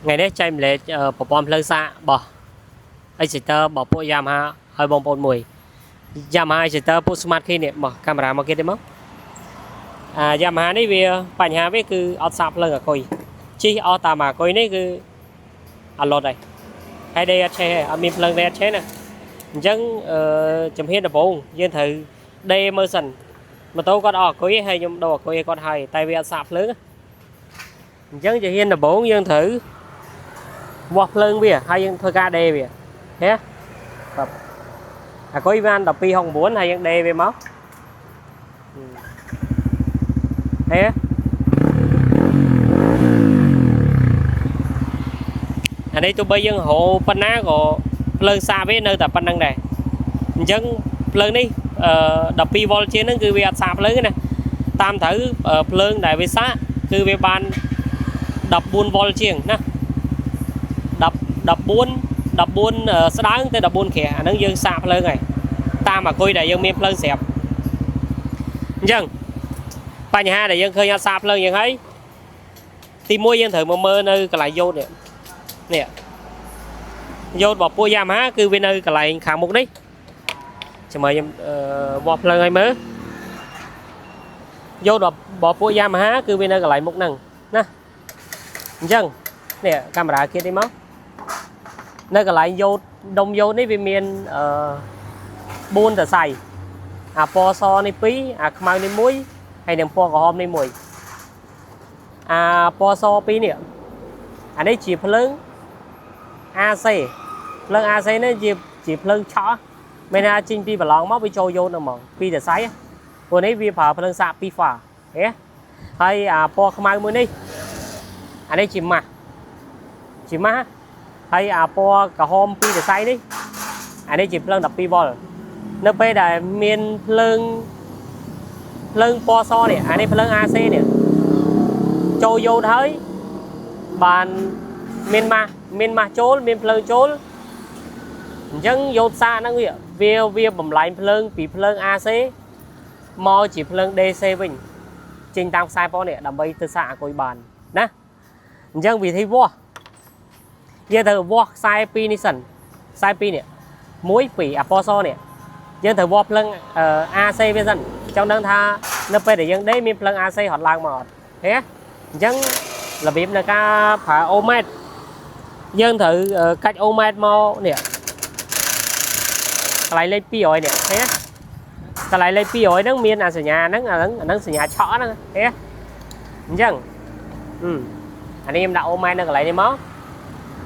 ថ្ងៃនេះចែកម្លែកប្រព័ន្ធភ្លើងសាករបស់ Exciter របស់ពួក Yamaha ឲ្យបងប្អូនមួយ Yamaha Exciter ពួក Smart Key នេះមកកាមេរ៉ាមកគេទេមកអា Yamaha នេះវាបញ្ហាវាគឺអត់សាកភ្លើងអាគុយជិះអស់តាមអាគុយនេះគឺអត់លត់ហើយហើយដេអត់ឆេះទេអត់មានភ្លើងដេអត់ឆេះណាអញ្ចឹងអឺជំហានដំបូងយើងត្រូវដេមើលសិនម៉ូតូគាត់អស់អាគុយហើយខ្ញុំដូរអាគុយឲ្យគាត់ហើយតែវាអត់សាកភ្លើងអញ្ចឹងជំហានដំបូងយើងត្រូវ វាស់ភ្លើងវាហើយយើងធ្វើការដេវាហេបាទអាគុយបាន12.69ហើយយើងដេវាមកហេអានេះទោះបីយើងរោប៉ុណ្ណាក៏ភ្លើងសាវានៅតែប៉ុណ្្នឹងដែរអញ្ចឹងភ្លើងនេះអឺ12វ៉ុលជាងហ្នឹងគឺវាអត់សាភ្លើងទេណាតាមត្រូវភ្លើងដែលវាសាកគឺវាបាន14វ៉ុលជាងណា 10 14 14ស្ដើងទៅ14ក្រាស់អាហ្នឹងយើងសាកភ្លើងហើយតាមអាគុយដែលយើងមានភ្លើងស្រាប់អញ្ចឹងបញ្ហាដែលយើងឃើញអត់សាកភ្លើងយ៉ាងហើយទីមួយយើងត្រូវមកមើលនៅកន្លែងយោតនេះនេះយោតរបស់ពួក Yamaha គឺវានៅកន្លែងខាងមុខនេះចាំមើលខ្ញុំវាស់ភ្លើងឲ្យមើលយោតរបស់ពួក Yamaha គឺវានៅកន្លែងមុខហ្នឹងណាអញ្ចឹងនេះកាមេរ៉ាគៀតនេះមកនៅកន្លែងយោតដុំយោតនេះវាមានអឺ4សរសៃអាពណ៌សនេះ2អាខ្មៅនេះ1ហើយនិងពណ៌ក្រហមនេះ1អាពណ៌ស2នេះអានេះជាភ្លើង AC ភ្លើង AC នេះជាភ្លើងឆក់មានថាចេញពីប្រឡងមកវាចូលយោតហ្នឹងហ្មងពីរសរសៃព្រោះនេះវាប្រើភ្លើងសាក2ហ្វាហេហើយអាពណ៌ខ្មៅមួយនេះអានេះជាម៉ាស់ជាម៉ាស់ហើយអាពណ៌ក្រហមពីរសរសៃនេះអានេះជាភ្លើង12វ៉ុលនៅពេលដែលមានភ្លើងភ្លើងពណ៌សនេះអានេះភ្លើង AC នេះចូលយោតហើយបានមានម៉ាស់មានម៉ាស់ចូលមានភ្លើងចូលអញ្ចឹងយោតសាកហ្នឹងវាវាបំលែងភ្លើងពីភ្លើង AC មកជាភ្លើង DC វិញចេញតាមខ្សែពណ៌នេះដើម្បីទៅសាកអាគុយបានណាអញ្ចឹងវិធីវាស់យើងត្រូវវាស់ខ្សែពីរនេះសិនខ្សែពីរនេះ1 2អាពណ៌សនេះយើងត្រូវវាស់ភ្លើង AC វាសិនចង់ដឹងថានៅពេលដែលយើងដេមានភ្លើង AC រត់ឡើងមកអត់ហេអញ្ចឹងរបៀបនៃការប្រើអូម៉ែតយើងត្រូវកាច់អូម៉ែតមកនេះកន្លែងលេខ200នេះហេកន្លែងលេខ200ហ្នឹងមានអាសញ្ញាហ្នឹងអាហ្នឹងអាហ្នឹងសញ្ញាឆក់ហ្នឹងហេអញ្ចឹងអឺអានេះខ្ញុំដាក់អូម៉ែតនៅកន្លែងនេះមក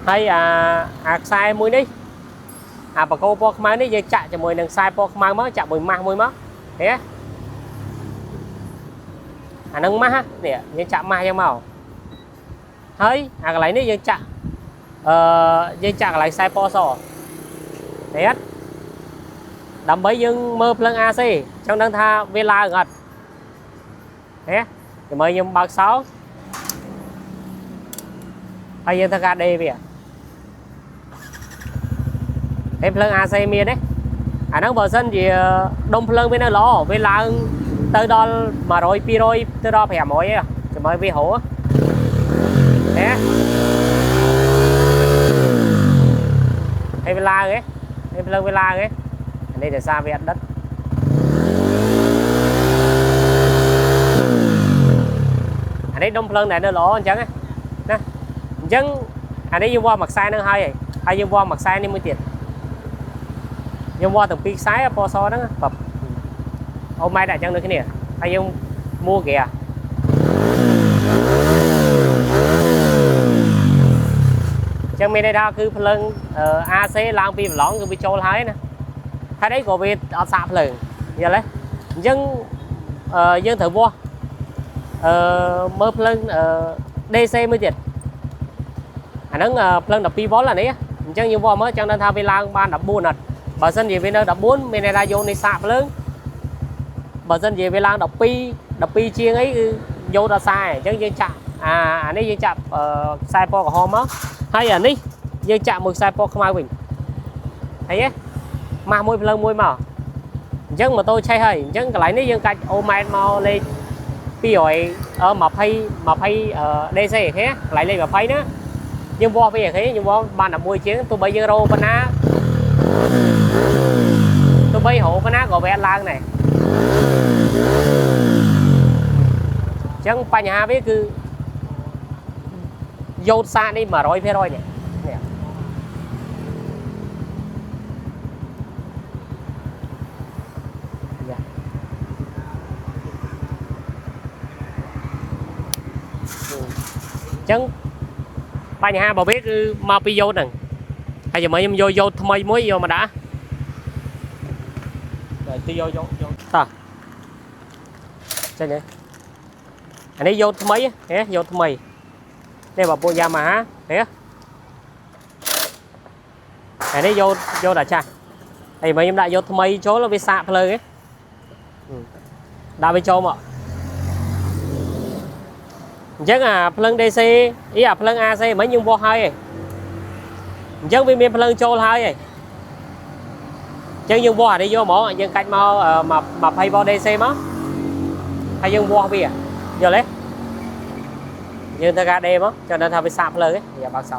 ហើយអាអាខ្សែមួយនេះអាបកោពណ៌ខ្មៅនេះយើងចាក់ជាមួយនឹងខ្សែពណ៌ខ្មៅមកចាក់មួយម៉ាស់មួយមកហេអាហ្នឹងម៉ាស់នេះយើងចាក់ម៉ាស់យ៉ាងមកហើយអាកន្លែងនេះយើងចាក់អឺយើងចាក់កន្លែងខ្សែពណ៌សហេអត់ដើម្បីយើងមើលភ្លើង AC ចង់ដឹងថាវាឡើងអត់ហេដើម្បីខ្ញុំបើកសោហើយយើងធ្វើការដេវាហើយភ្លើង AC មានទេអាហ្នឹងបើសិនជាដុំភ្លើងវានៅល្អវាឡើងទៅដល់100 200ទៅដល់500ឯងចាំឲ្យវារហហេហើយវាឡើងហ៎ហើយភ្លើងវាឡើងហ៎អានេះដោយសារវាអត់ដិតអានេះដុំភ្លើងដែលនៅល្អអញ្ចឹងណាអញ្ចឹងអានេះយើងវាស់មួយខ្សែហ្នឹងហើយហើយយើងវាស់មួយខ្សែនេះមួយទៀតយើងវាស់ទាំងពីរខ្សែពណ៌សហ្នឹងបាទអូម៉ែតអញ្ចឹងដូចគ្នាហើយយើងមួហ្គាអញ្ចឹងមានន័យថាគឺភ្លើង AC ឡើងពីប្រឡងគឺវាចូលហើយណាហេតុអីក៏វាអត់សាកភ្លើងយល់ទេអញ្ចឹងយើងត្រូវវាស់អឺមើលភ្លើង DC មួយទៀតអាហ្នឹងភ្លើង12វ៉ុលអានេះអញ្ចឹងយើងវាស់មើលចង់ដឹងថាវាឡើងបាន14អត់បើសិនជាវានៅ14មានន័យថាយកនេះសាកភ្លើងបើសិនជាវាឡើង12 12ជាងអីគឺយកដល់ខ្សែអញ្ចឹងយើងចាក់អាអានេះយើងចាក់ខ្សែពណ៌ក្រហមមកហើយអានេះយើងចាក់មួយខ្សែពណ៌ខ្មៅវិញហើយទេម៉ាស់មួយភ្លើងមួយមកអញ្ចឹងម៉ូតូឆេះហើយអញ្ចឹងកន្លែងនេះយើងកាច់អូម៉ែតមកលេខ200 20 20 DC ឃើញកន្លែងលេខ20ណា យើងវាស់វាឃើញយើងវាស់បាន11ជាងទោះបីយើងរោប៉ុណ្ណាទោះបីរោប៉ុណ្ណាក៏វាអត់ឡើងដែរអញ្ចឹងបញ្ហាវាគឺយោតសាកនេះ100%នេះនេះយ៉ាអញ្ចឹងបញ្ហារបស់វាគឺមកពីយោតហ្នឹងហើយចាំមើលខ្ញុំយកយោតថ្មីមួយយកមកដាក់តែទីយកយកយកតោះចេញហើយអានេះយោតថ្មីហ៎យោតថ្មីនេះបើពួក Yamaha ហ៎អានេះយោតយោតអាចាស់ហើយមើលខ្ញុំដាក់យោតថ្មីចូលវាសាកភ្លើងហ៎ដាក់វាចូលមកអញ្ចឹងអាភ្លើង DC អីអាភ្លើង AC មិញយើងវាស់ហើយឯងអញ្ចឹងវាមានភ្លើងចូលហើយឯងអញ្ចឹងយើងវាស់អានេះយកហ្មងយើងកាច់មក20 V DC មកហើយយើងវាស់វាយល់ទេយើងធ្វើការ D មកចាំដឹងថាវាសាកភ្លើងឯងយ៉ាបើកសោ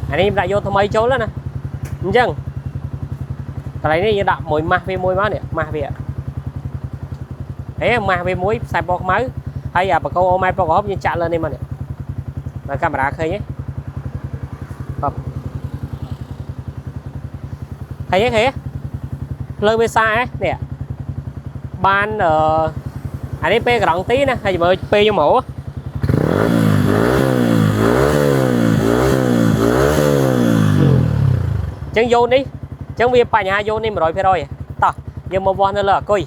អានេះខ្ញុំដាក់យកថ្មីចូលណាអញ្ចឹងកន្លែងនេះយើងដាក់មួយម៉ាស់វាមួយមកនេះម៉ាស់វាហេម៉ាស់វាមួយខ្សែពណ៌ខ្មៅហើយអាបកោអូម៉ែពណ៌ក្រហមយើងចាក់លើនេះមកនេះមកកាមេរ៉ាឃើញទេបាទឃើញទេឃើញទេភ្លើងវាសាហ៎នេះបានអឺអានេះពេលក្រង់ទីណាហើយមើលពេលខ្ញុំរអញ្ចឹងយោននេះអញ្ចឹងវាបញ្ហាយោននេះ100%តោះយើងមកវាស់នៅលើអាគុយ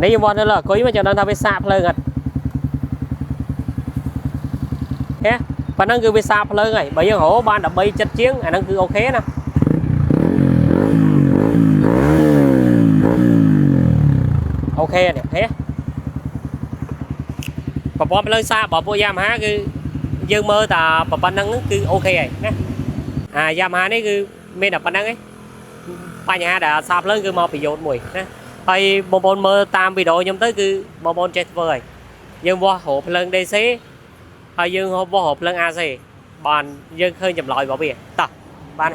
នេះយើងវាស់នៅលើអាគុយមកចាំដឹងថាវាសាកភ្លើងអត់ហេប៉ណ្ណឹងគឺវាសាកភ្លើងហើយបើយើងរកបាន13ចិត្តជាងអាហ្នឹងគឺ OK ណា OK នេះហេប្រព័ន្ធភ្លើងសាករបស់ពួក Yamaha គឺយើងមើលតែប៉ុណ្្នឹងគឺ OK ហើយណាអា Yamaha នេះគឺមានតែប៉ុណ្្នឹងឯងបញ្ហាដែលសាកភ្លើងគឺមកប្រយោជន៍មួយណាហើយបងប្អូនមើលតាមវីដេអូខ្ញុំទៅគឺបងប្អូនចេះធ្វើហើយយើងវាស់រកភ្លើង DC ហើយយើងវាស់រកភ្លើង AC បានយើងឃើញចម្លើយរបស់វាតោះបាន